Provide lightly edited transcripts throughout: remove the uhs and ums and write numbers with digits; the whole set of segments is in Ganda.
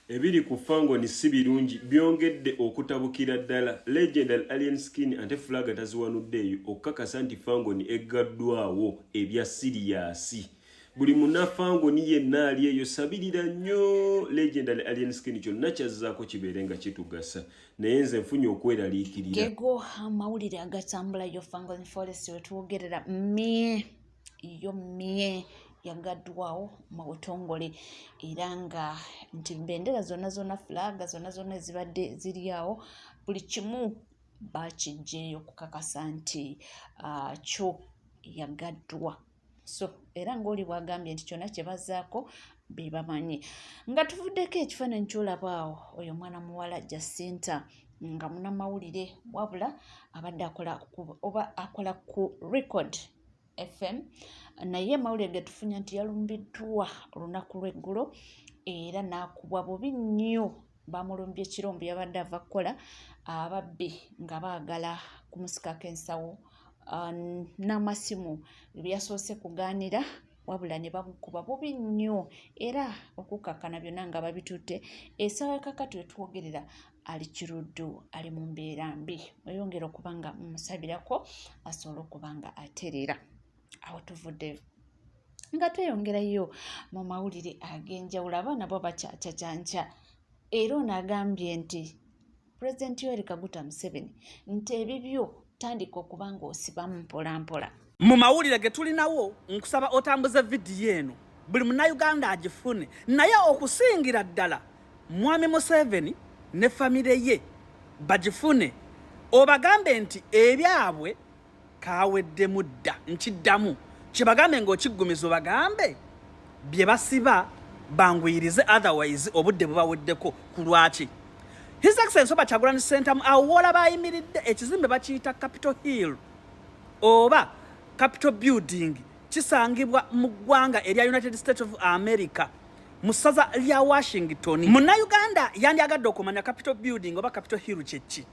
Ebiri ku Fangoni si birungi, byongedde okutabukira ddala. Legendary Alien Skin ate flag taziwanuddeeyo okukakasa nti Fangoni eggaddwawo ebya siriyaasi. Buli munnafangoni yenna ali eyo, sabirira nnyo Legendary Alien Skin, kyonna kyazzaako kibeere nga kitugasa, naye nze nfunye okweraliikirira. Gego amawulire agatambulayo. Fangone Forest wetwogerera mie yo mie yagaddwawo mu butongole, era nga nti bendera zonna zonna, flag zonna zonna ezibadde ziri awo, buli kimu bakiggyeyo okukakasa nti kyo yagaddwa. So era ng'oli bw'agambye nti kyonna kye bazzaako be bamanyi. Nga tuvuddeko, ekifaananyi ky'olaba awo, oyo mwana muwala Jacinta, nga munnamawulire, wabula abadde akola oba akola ku Record FM, naye amawulire ge tufunye nti yalumbiddwa olunaku lw'eggulo era n'akubwa bubi nnyo. Bamulumbye ekiro, mbu yabadde ava kukola, ababbi nga baagala kumusikako ensawo n'amasimu. Byasoose kugaanira, wabula ne bamukuba bubi nnyo era okukakkana byonna nga babitutte. Essaawa kakati wetwogerera ali Kiruddu, ali mu mbeera mbi. Mweyongera okuba nga mumusabirako asobole okuba nga atereera. Awo tuvudde nga tweyongerayo mu mawulire ag'enjawulo. Abaana bo bakyakyacanca, era ono agambye nti Pulezidenti Yoweri Kaguta Museveni nti ebibyo tandika okuba ng'osibamu mpola mpola. Mu mawulire ge tulinawo, nkusaba otambuze vidiyo eno buli Munnayuganda agifune, naye okusingira ddala Mwami Museveni ne famire ye bagifune, obagambe nti ebyabwe kaweddemu dda. Nkiddamu, kyebagambe ng'okiggumiza, obagambe bye basiba banguyirize, otherwise obudde bubaweddeko. Ku lwaki His Excellency oba Kyagulanyi Ssentamu awo woolaba ayimiridde, ekizimbe bakiyita Capitol Hill oba Capitol Building, kisangibwa mu ggwanga erya United States of America mu ssaza lya Washington. Munnayuganda yandyagadde okumanya Capitol Building oba Capitol Hill kyeki.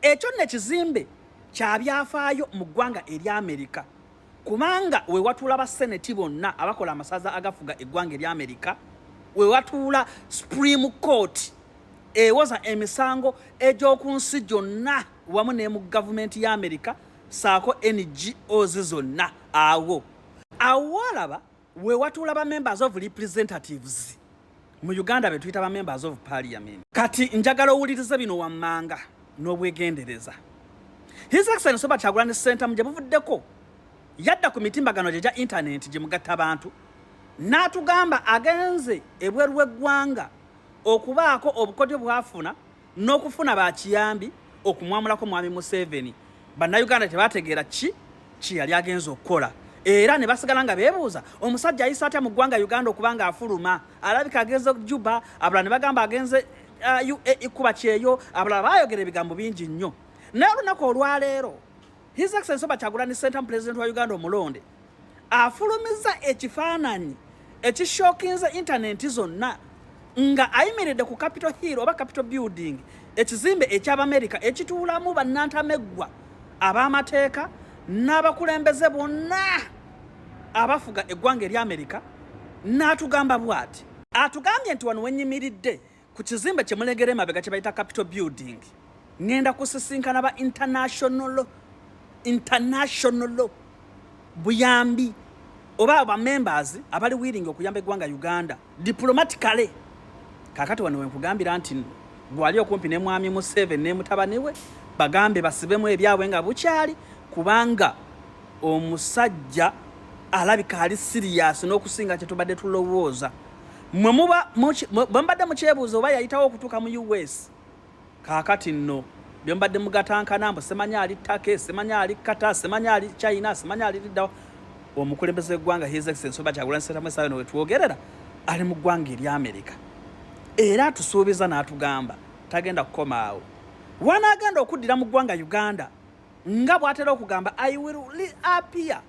Ekyo nno ekizimbe kya byafaayo mu ggwanga erya Amerika, kubanga we watuula baseneti bonna abakola amasaza agafuga eggwanga erya Amerika, we watuula Supreme Court ewoza emisango egy'oku nsi gyonna wamu ne mu gavumenti ya Amerika saako NGOs zonna. Awo awo wolaba we watuula ba Members of Representatives, mu Uganda be tuyita ba Members of Parliament. Kati njagala owulirize bino wammanga n'obwegendereza. His Excellency Robert Kyagulanyi Ssentamu gye buvuddeko yadda ku mitimbagano gye gya intaneti gye mugatta bantu n'atugamba agenze ebweru w'eggwanga okubaako obukodyo bw'afuna n'okufuna bakiyambi okumwamulako Mwami Museveni. Bannayuganda tebategeera ki ki yali agenze okukola, era ne basigala nga beebuuza omusajja ayisa atya mu ggwanga Uganda okuba nga afuluma, alabika agenze Juba, abalala ne bagamba agenze UAE kuba kyeyo, abalala baayogera ebigambo bingi nnyo. Naye olunaku olwaleero His Excellency Robert Kyagulanyi Ssentamu, Pulezidenti wa Uganda omulonde, afulumiza ekifaananyi ekishockinze intaneti zonna nga ayimiridde ku Capitol Hill oba Capitol Building, ekizimbe eky'Abamerika ekituulamu bannantameggwa ab'amateeka n'abakulembeze bonna abafuga eggwanga erya Amerika, n'atugamba bw'ati. Atugambye nti, "Wano wenyimiridde ku kizimbe kye mulegera emabega kye bayita Capitol Building, ŋŋenda kusisinkana ba international buyambi oba ba members abali willing okuyamba eggwanga Uganda diplomatically." Kakati wano wenkugambira nti gwali okumpi ne Mwami Museveni ne mutabani we, bagambe basibemu ebyabwe nga bukyali, kubanga omusajja alabika ali serious n'okusinga kye tubadde tulowooza. Mwe muba bwe mubadde mukyebuuza oba yayitawo okutuuka mu US. Kaakati nno bye mubadde mugatankana mbu simanyi ali Turkey, simanyi ali Qatar, simanyi ali China, simanyi ali liddawa, omukulembeze w'eggwanga His Excellency Robert Kyagulanyi Ssentamu essaawa eno wetwogerera ali mu ggwanga erya Amerika, era atusuubiza n'atugamba tagenda kukoma awo, wanaagenda okuddira mu ggwanga Uganda, nga bw'atera okugamba, "I will appear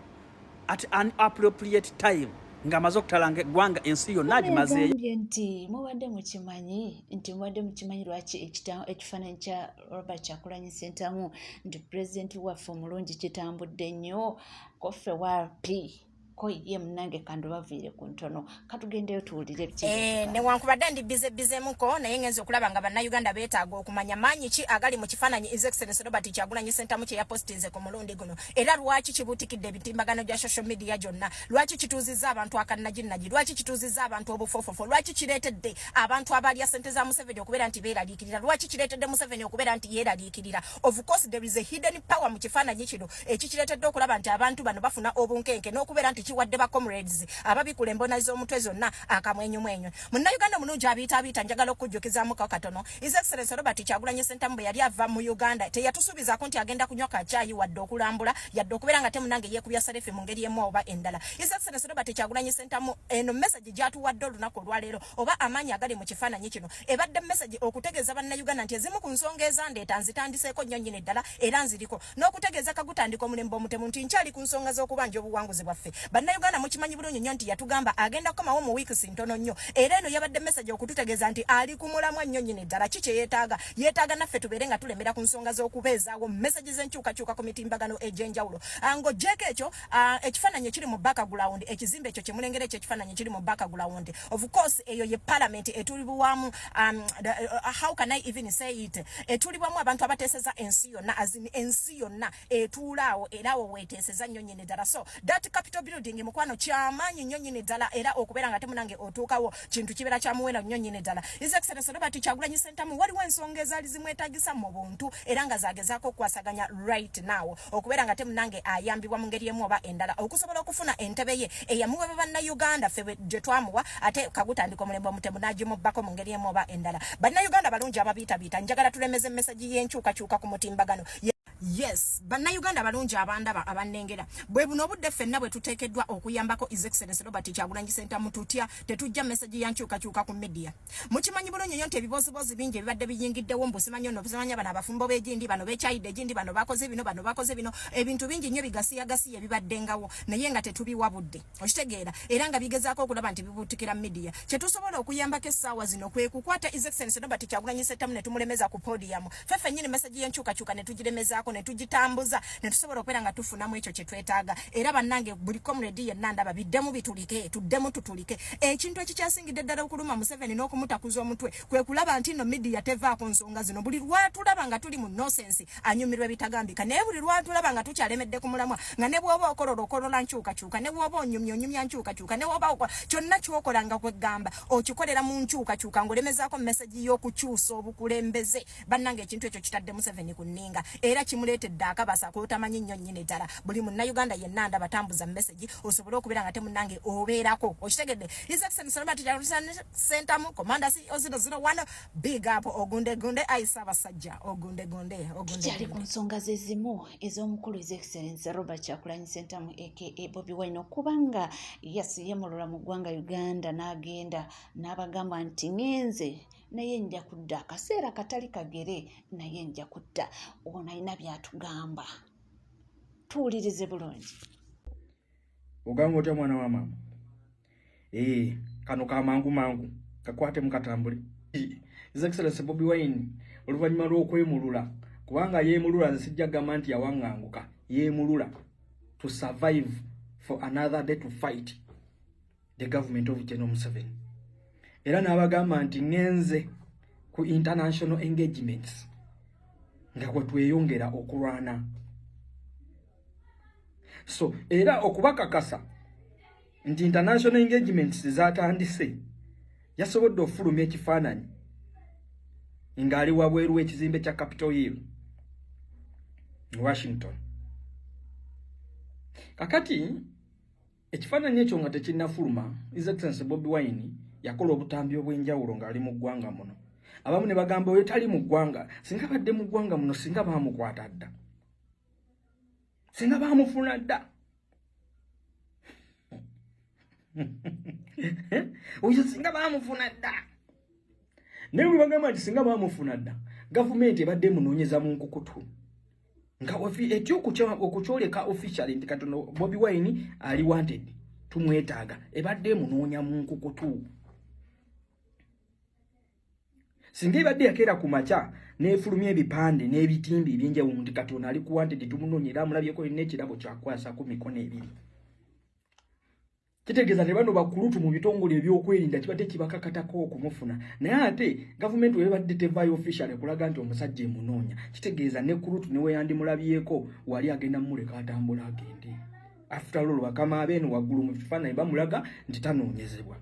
at an appropriate time," ng'amaze okutalanga eggwanga ensi yonna agimazeeyo. Agambye nti mubadde mukimanyi lwaki ekifaananyi kya Robert Kyagulanyi Ssentamu nti pulezidenti waffe omulungi kitambudde nnyo koffe wapi. Ko ye munange kandi baviire ku ntono, katugendeyo tuwulire biki. Newankubadde ndi busy busymuko, naye ngenza okulaba nga Bannayuganda beetaaga okumanya maanyi ki agali mu kifaananyi His Excellence Robert Kyagulanyi Ssentamu kye yapostinze ku mulundi guno, era lwaki kibuutikidde ebitimbagano gya social media gyonna, lwaki kituuzizza abantu akannaginagi, lwaki kituuzizza abantu obufoofofo, lwaki kireetedde abantu abalya sente za Museveni okubeera nti beeraliikirira, lwaki kireetedde Museveni okubeera nti yeeraliikirira. Of course there is a hidden power mu kifaananyi kino ekikireetedde okulaba nti abantu bano bafuna obunkenke n'okubeera nti kiwadde ba comrades ababikula embona z'omutwe zonna akamwenyumwenyu. Munnayuganda omulungi abiita abiita, njagala okujjukizaamu katono. His Excellence Robert Kyagulanyi Ssentamu bwe yali ava mu Uganda, teyatusuubizaako nti agenda kunywa kacaayi, wadde okulambula, yadde okubeera nga temunange yeekubya selfie mu ngeri emu oba endala. His Excellence Robert Kyagulanyi Ssentamu eno message gy'atuwadde olunaku olwaleero, oba amaanyi agali mu kifaananyi kino, ebadde message okutegeeza Bannayuganda nti ezimu ku nsonga ezandeeta nzitandiseeko nnyo nnyini ddala, era nziriko n'okutegeeza kagutandika omulembe omutemu nti nkyali ku nsonga z'okubanja obuwanguzi bwaffe. Bannayuganda mukimanyi bulungi nnyo nti yatugamba agenda kukomawo mu weeks ntono nnyo, era eno yabadde message okututegeeza nti ali ku mulamwa nnyo nnyini ddala. Ki kye yeetaaga? Yeetaaga naffe tubeere nga tulemera ku nsonga z'okubeezaawo message z'enkyukakyuka ku mitimbagano egy'enjawulo. Ng'oggyeko ekyo, ekifaananyi ekiri mu background, ekizimbe ekyo kyemulengera, ekyo ekifaananyi ekiri mu background, of course eyo ye parliament etulibwamu, how can I even say it, etulibwamu abantu abateeseza ensi yonna, as in ensi yonna etuula awo, era awo weeteeseza nnyo nnyini ddala. So that Capital building, mukwano, kyamaanyi nnyo nnyini ddala, era okubeera nga temunange otuukawo kintu kibeera kya muwendo nnyo nnyini ddala. His Excellence Robert Kyagulanyi Ssentamu waliwo ensonga ezaali zimwetagisa mu buntu, era nga zagezaako okukwasaganya right now okubeera nga temunange ayambibwa mu ngeri emu oba endala okusobola okufuna entebe ye eyamuweba Bannayuganda ffe gye twamuwa, ate kagutandika omulembe omutemu n'agimubbako mu ngeri emu oba endala. Bannayuganda balungi ababiitabiita, njagala tulemeze message y'enkyukakyuka ku mutimbagano. Yes, Bannayuganda balungi abandaba, abannengera, bwe buno obudde ffenna bwe tuteekeddwa okuyambako His Excellence Robert Kyagulanyi Ssentamu. Tutya tetujja message ya nkyukakyuka ku media? Mukimanyi bulungi nnyo nti ebibozibozi bingi ebibadde biyingiddewo, mbu simanyi ono, simanya bano abafumbo b'egindi, bano bekyayidde egindi, bano bakoze bino, bano bakoze bino, ebintu bingi nnyo bigasiyagasiya ebibaddengawo, naye nga tetubiwa budde, okitegeera, era nga bigezaako okulaba nti bibuutikira media. Kyetusobola okuyambako essaawa zino kwe kukwata His Excellence Robert Kyagulanyi Ssentamu ne tumulemeza ku podium, ffe ffennyini message y'enkyukakyuka ne tugiremezaako, ne tugitambuza, ne tusobola okubeera nga tufunamu ekyo kye twetaaga. Era bannange, buli comrade yenna ndaba, biddemu bitulike, tuddemu tutulike. Ekintu ekikyasingidde ddala okuluma Museveni n'okumutakuza omutwe kwe kulaba nti no media tevaako nsonga zino. Buli lwatulaba nga tuli mu nonsense anyumirwa ebitagambika, naye buli lwatulaba nga tukyalemedde ku mulamwa, nga ne bw'oba okolola okolola nkyukakyuka, ne bw'oba onyumya onyumya nkyukakyuka, ne bw'oba kyonna kyokola nga kwegamba okikolera mu nkyukakyuka, ng'olemezaako message y'okukyusa obukulembeze, bannange, ekintu ekyo kitadde Museveni ku nninga era kimuleetedde akabasa k'otamanyi nnyo nnyini ddala. Buli Munnayuganda yenna ndaba, tambuza message osobole okubeera nga temunnange obeerako okitegedde. His Excellency Robert Ssentamu, Commander CO001, big up, ogundegunde ayi Ssaabasajja, ogundegunde. Tukyali ku nsonga ze zimu ez'omukulu His Excellence Robert Kyagulanyi Ssentamu aka Bobi Wine, okubanga yasiyemulula mu ggwanga Uganda n'agenda n'abagamba nti ŋŋenze naye nja kudda akaseera katali kagere, naye nja kudda. Ono alina by'atugamba, tuwulirize bulungi. Ogamba otya, mwana wa maama? Ee, kano ka mangu mangu, kakwatemu katambule. His Excellence Bobi Wine oluvannyuma lw'okwemulula, kubanga yeemulula, nze sijja kugamba nti yawaŋŋanguka, yeemulula to survive for another day to fight the government of General Museveni, era n'abagamba nti ŋŋenze ku international engagements nga bwe tweyongera okulwana. So era okubakakasa nti international engagements zatandise, yasobodde okufulumya ekifaananyi ng'ali wabweru w'ekizimbe kya Capitol Hill mu Washington. Kakati ekifaananyi ekyo nga tekinnafuluma, His Excellence Bobi Wine yakola obutambi obw'enjawulo ng'ali mu ggwanga muno. Abamu ne bagamba oyo tali mu ggwanga, singa badde mu ggwanga muno singa baamukwata dda, singa baamufuna dda, oyo singa baamufuna dda. Naye bwe bagamba nti singa baamufuna dda, gavumenti ebadde emunoonyeza mu nkukutu nga etya okukyoleka officially nti katono Bobi Wine ali wanted, tumwetaaga. Ebadde emunoonya mu nkukutu. Singa ebadde yakeera ku makya n'efulumya ebipande n'ebitimbi ebyenjawulo nti kati ono ali ku wanted, tumunoonya, era amulabyeko, olina ekirabo kyakwasa ku mikono ebiri. Kitegeeza ne bano bakulutu mu bitongole ebyokwerinda kiba tekibakakatako okumufuna, naye ate gavumenti webadde tevaayo official kulaga nti omusajja emunoonya, kitegeeza ne kulutu ne weyandimulabyeko wali agenda mumuleka atambula agende. After all, bakama abeeno waggulu mu kifaananyi bamulaga nti tanoonyezebwa.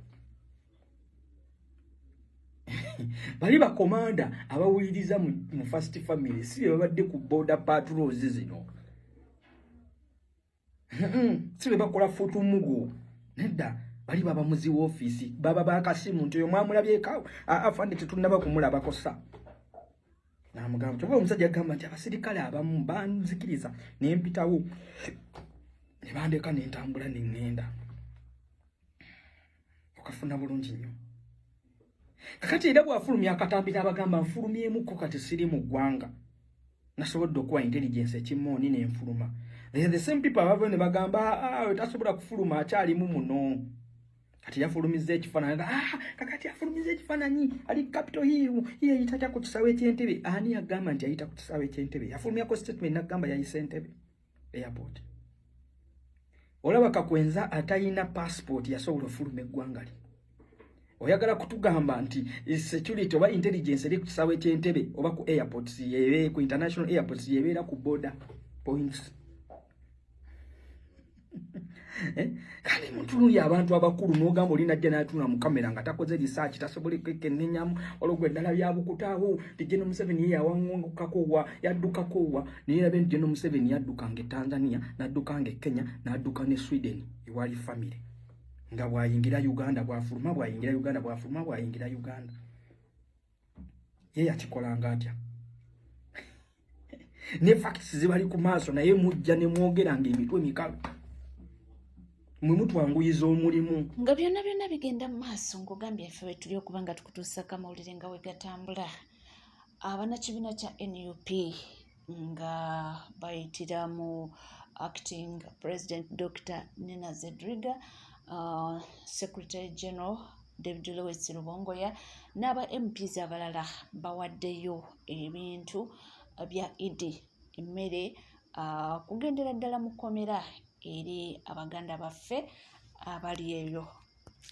Bali bakomanda abawuliriza mu first family si be babadde ku border patrols zino, si be bakola futumugu nedda, bali baba muzi woofiisi, baba bakasimu nti oyo mwamulabyeko afande tetunnaba kumulabako sa namugamba. Kyova omusajja agamba nti abasirikale abamu banzikiriza nempitawo ne bandeka nentambula neŋŋenda. Okafuna bulungi nnyo. Kakati era bw'afulumya akatambi n'abagamba nfulumyemuko, kati siri mu ggwanga, nasobodde okuwa intelligence ekimooni nenfuluma. The same people abavayo ne bagamba ah, tasobola kufuluma, akyalimu muno. Kati yafulumizza ekifaananyi, ah, kakati afulumizza ekifaananyi ali Capitol Hill, ye yayita ku kisaawe eky'Entebe. Ani yagamba nti yayita ku kisaawe eky'Entebe? Yafulumyako statement nagamba yayise Entebe airport. Olaba Kakwenza atayina passport yasobola ofuluma eggwanga lye. Oyagala kutugamba nti security oba intelligence eri ku kisaawe ky'Entebe oba ku airports, yebe ku international airports, yebeera ku border points? Eh? Kale mutunuli abantu abakulu n'ogamba oli najja n'atunula mu kamera nga takoze research, tasobole kwekenenyamu. Olwo eddala byabukutaawo nti General Museveni ye yawaŋŋukako wa, yaddukako wa? Naye rabe nti General Museveni yaddukanga e Tanzania, n'addukanga e Kenya, n'adduka ne Sweden ewali family, nga bw'ayingira Uganda bw'afuluma, bw'ayingira Uganda bw'afuluma, bw'ayingira Uganda. Ye yakikolanga atya? Ne facts zibali ku maaso, naye mujja ne mwogera nga emitwe mikalu. Mwe mutwanguyiza omulimu. Nga byonna byonna bigenda mu maaso, ng'ogambye ffe bwe tuli okuba nga tukutuusako amawulire nga we gatambula. Abannakibiina kya NUP nga bayitira mu acting president Dr Nina Zedriga, secretary general David Lewis Rubongoya n'aba MPs abalala bawaddeyo ebintu bya Idi, emmere, kugendera ddala mu kkomera eri abaganda baffe abali eyo.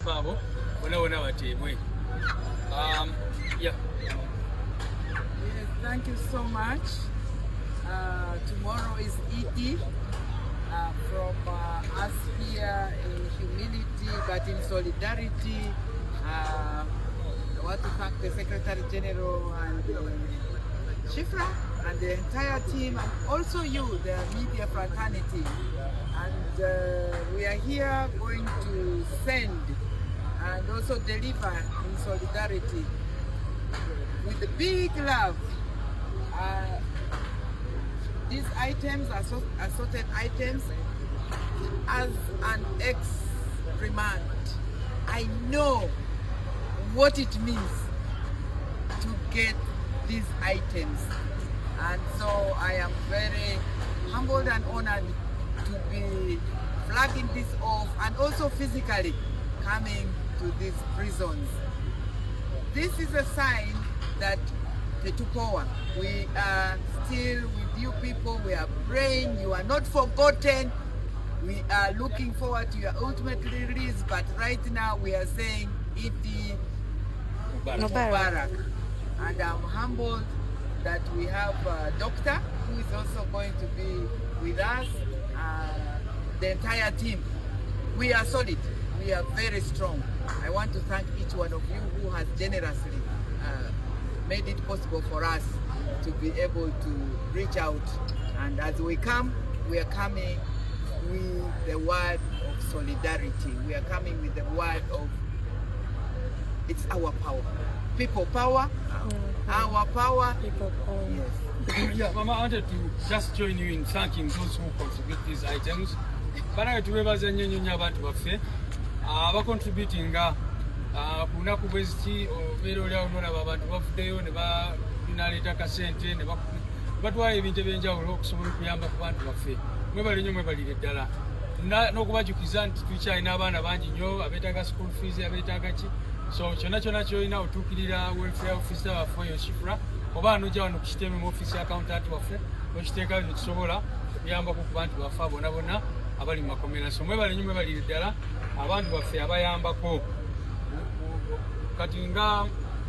Abo bona bona bateebwe. Yeah. Yes, thank you so much. Tomorrow is Eid. From us here in humility but in solidarity, I want to thank the Secretary General and Shifra and the entire team, and also you, the media fraternity. And we are here going to send and also deliver in solidarity with the big love. These items are so, assorted items. As an ex-remand, I know what it means to get these items. And so I am very humbled and honored to be flagging this off and also physically coming to these prisons. This is a sign that Tetukowa, we are still with you people. We are praying. You are not forgotten. We are looking forward to your ultimate release, but right now we are saying Eid Mubarak. And I'm humbled that we have a doctor who is also going to be with us, the entire team. We are solid. We are very strong. I want to thank each one of you who has generously made it possible for us to be able to reach out. And as we come, we are coming with the word of solidarity. We are coming with the word of it's our power. People power, our power. People power. Yes. Yeah, Mama, I wanted to just join you in thanking those who contribute these items. Banaye tubebaza nnyo nnyo nnyo abantu baffe abacontributinga ku lunaku bweziti. Obeera oliawo nolaba abantu bavuddeyo ne banaleeta akasente ne batwala ebintu ebyenjawulo okusobola okuyamba ku bantu baffe. Mwebale nnyo, mwebalire ddala. N'okubajukiza nti tukyalina abaana bangi nnyo abeetaaga school fees, abeetaaga ki, so kyonna kyonna kyolina otuukirira welfare officer waffe oyo Shifra, oba anojja wano ku kitebe mu office ya accountant waffe okiteekayo nekisobola okuyambako ku bantu baffe bona bonna abali mu makomera. So mwebale nnyo, mwebalire ddala. Abantu baffe abayambako kati nga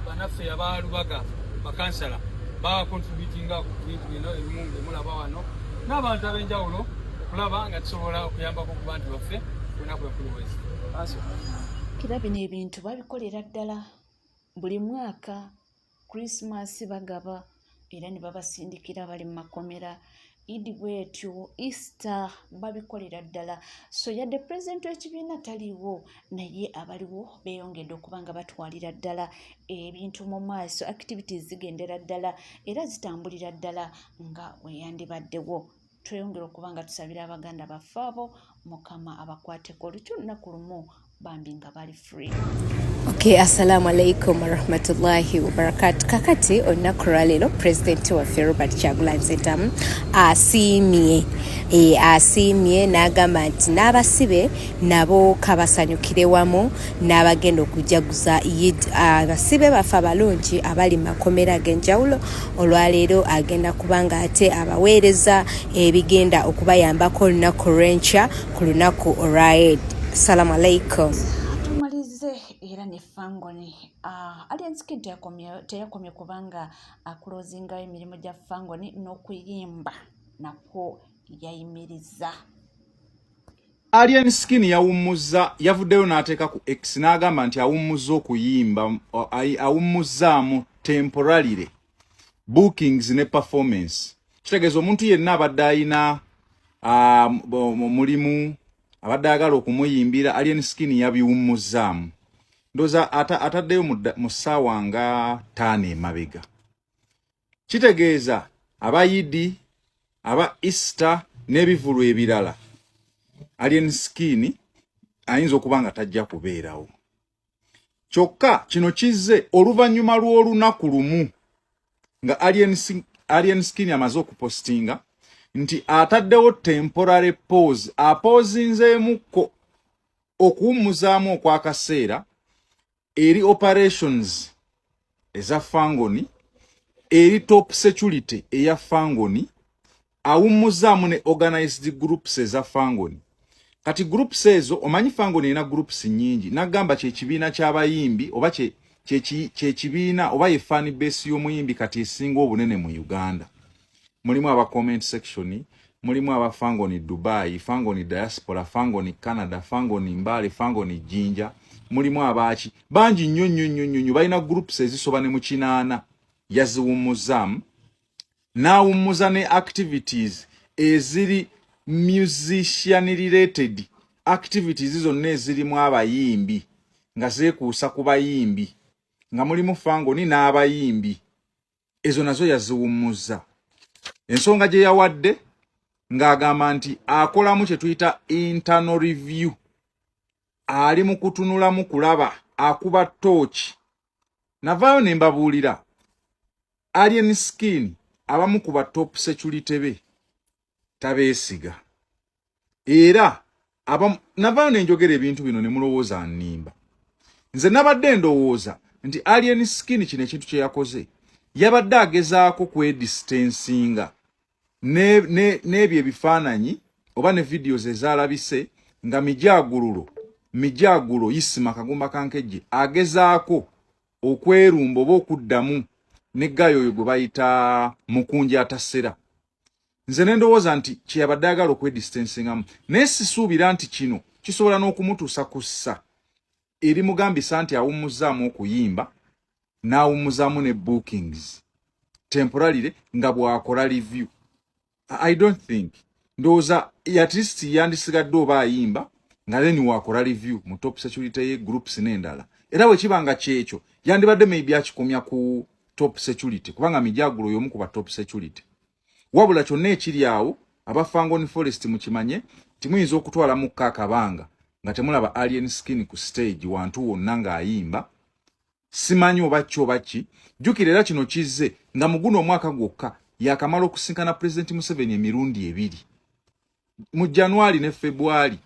banaffe aba Lubaga, bakansala bacontributinga ku bintu bino ebimu byemulaba wano n'abantu ab'enjawulo okulaba nga tusobola okuyambako ku bantu baffe olunaku enkulu wezi. Kira bino ebintu babikolera ddala buli mwaka. Christmas bagaba era ne babasindikira bali mu makomera, Idi bwetyo, Easter, babikolera ddala. So yadde pulezidenti w'ekibiina taliiwo, naye abaliwo beeyongedde okuba nga batwalira ddala ebintu mu maaso. Activities zigendera ddala era zitambulira ddala nga weyandibaddewo. Tweyongera okuba nga tusabira abaganda baffe abo, Mukama abakwateko olutyo olunaku lumu bambi nga bali free. Okay, assalamu alaikum warahmatullahi wabarakatu. Kakati olunaku lwaleero pulezidenti waffe Robert Kyagulanyi Ssentamu asiimye asiimye n'agamba nti n'abasibe nabo kabasanyukire wamu n'abagenda okujaguza Eid. Abasibe baffe abalungi abali mu makomera ag'enjawulo olwaleero agenda kuba nga ate abaweereza ebigenda okubayambako olunaku olw'enkya ku lunaku olwa Eid. Assalamu alaikum. Tumalize era ne Fangoni. Alien Skin teyakomye kubanga akulozingayo emirimu gya Fangoni n'okuyimba nakwo yayimiriza. Alien Skin yawummuzza, yavuddeyo n'ateeka ku X n'agamba nti awummuzza okuyimba, awummuzzaamu temporarily bookings ne performance. Kitegeeza omuntu yenna abadde ayina mulimu abadde ayagala okumuyimbira, Alien Skin yabiwummuzzaamu. Ndowooza ataddeyo mu ssaawa nga 5 emabega. Kitegeeza aba Idi, aba Easter n'ebivulu ebirala, Alien Skin ayinza okuba nga tajja kubeerawo. Kyokka kino kizze oluvannyuma lw'olunaku lumu nga Alien Skin amaze okupostinga nti ataddewo temporary pause, apoozinzeemukko okuwummuzaamu okw'akaseera eri operations eza Fangoni, eri top security eya Fangoni, awummuzaamu ne organized groups eza Fangoni. Kati groups ezo, omanyi Fangoni erina groups nnyingi. Nagamba kyekibiina ky'abayimbi oba kyekibiina oba ye fan base y'omuyimbi kati esinga obunene mu Uganda. Mulimu aba comment section, mulimu aba Fangoni Dubai, Fangoni diaspora, Fangoni Canada, Fangoni Mbale, Fangoni Jinja, mulimu abaaki bangi nnyo nnyo nnyo nnyo nnyo. Balina groups ezisoba ne mu 80. Yaziwummuzaamu n'awummuza ne activities eziri musician related, activities zonna ezirimu abayimbi nga zeekuusa ku bayimbi, nga mulimu Fangoni n'abayimbi, ezo nazo yaziwummuzza. Ensonga gye yawadde ng'agamba nti akolamu kye tuyita internal review, ali mu kutunulamu kulaba, akuba tooki. Navaayo ne mbabuulira, Alien Skin abamu ku ba top security be tabeesiga. Era navaayo ne njogera ebintu bino ne mulowooza nnimba. Nze nabadde ndowooza nti Alien Skin kino ekintu kye yakoze yabadde agezaako kwedistancinga n'ebyo ebifaananyi oba ne videos ezaalabise nga mijagulo Isima Kagumba Kankejje agezaako okwerumba oba okuddamu ne gayo oyo gwe bayita Mukunja Atasera. Nze ne ndowooza nti kyeyabadde ayagala okwedistancingamu, naye sisuubira nti kino kisobola n'okumutuusa ku ssa erimugambisa nti awummuzzaamu okuyimba n'awummuzaamu ne bookings temporarily nga bw'akola review. I don't think, ndowooza at least yandisigadde oba ayimba nga then wakola review mu top security ye, groups n'endala. Era bwe kiba nga kyekyo, yandibadde maybe akikomya ku top security, kubanga mijagulo y'omu ku ba top security. Wabula kyonna ekiri awo, aba Fangoni Forest mukimanye timuyinza okutwalamu akabanga nga temulaba Alien Skin ku stage wantu wonna ng'ayimba. Simanyi oba ki oba ki. Jjukira era kino kizze nga mu guno omwaka gwokka yakamala okusinkana Pulezidenti Museveni emirundi ebiri, mu January ne February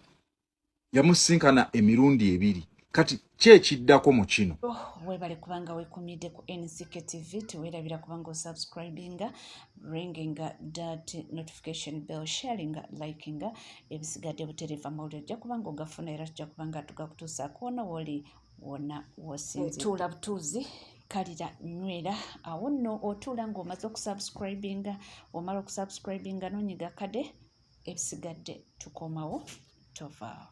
yamusinkana emirundi ebiri. Kati Ki ekiddako mu kino? Oh, webale kubanga wekumidde ku NCK TV. Tewerabira kubanga osubscribinga, ringinga that notification bell, sharinga, likinga. Ebisigadde butereeva mawulire ojja kubanga ogafuna era tujja kubanga tugakutuusaako wona woli, wona wosinzi. Tuula butuuzi, kalira, nywera awo nno otuula ng'omaze okusubscribinga. Omala okusubscribinga n'onyiga kade, ebisigadde tukomawo, tovaawo.